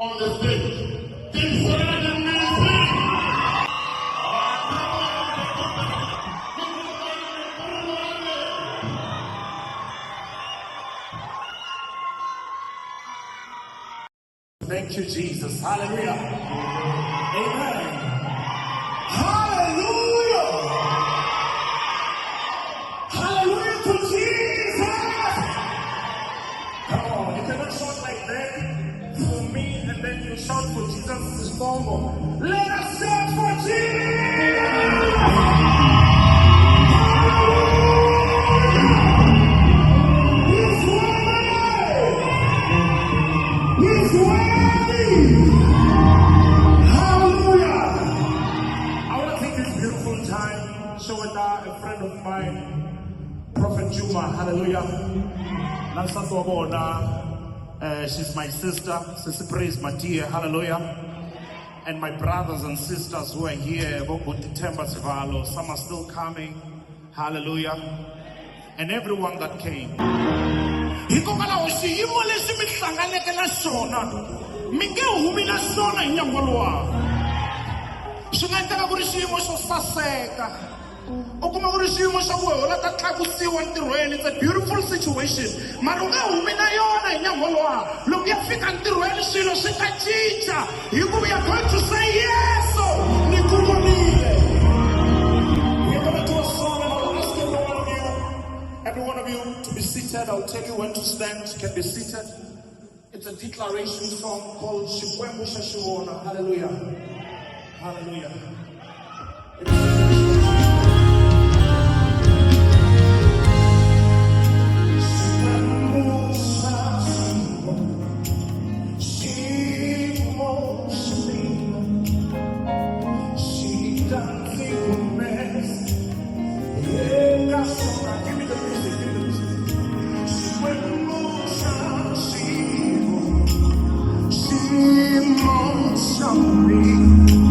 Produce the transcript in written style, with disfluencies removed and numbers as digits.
on the stage. Tintswela timintsi. Thank you, Jesus. Hallelujah. Amen. Hallelujah. Hallelujah to Jesus. Come on, you cannot shout like that for me and then you shout for Jesus. Is formal. Let us shout for Jesus. He's worthy. He's worthy. Hallelujah. I want to take this beautiful time, show it a friend of mine, Prophet Juma. Hallelujah. Na nsati wa vona, she's my sister, Sisi Praise Matia. Hallelujah. And my brothers and sisters who are here, Bobuti Themba Sivalo, some are still coming. Hallelujah. And everyone that came. Hikokwalaho xiyimo lexi mi hlanganeke na xona mi nge humi na xona hi nyangwa luwa. Swi nga endleka ku ri xiyimo xo saseka, u kuma ku ri xiyimo xa ku wena u la ta tlakusiwa ntirhweni. It's a beautiful situation, mara u nge humi na yona hi nyangwa luwa. Loko ya fika ntirhweni, swilo swi ta cinca hikuva you are going to say, "Yeso, ni ku vonile." We're going to do a song and I'll ask every one of you to be seated. I'll tell you when to stand. You can be seated. It's a declaration song called Xikwembu Xa Xivona. Hallelujah. Hallelujah. Xikwembu xa xivona, xiyimo xa mina, xi ta ndzi humesa eka xona. Give me the music, give me the music. Xikwembu xa xivona, xiyimo xa mina.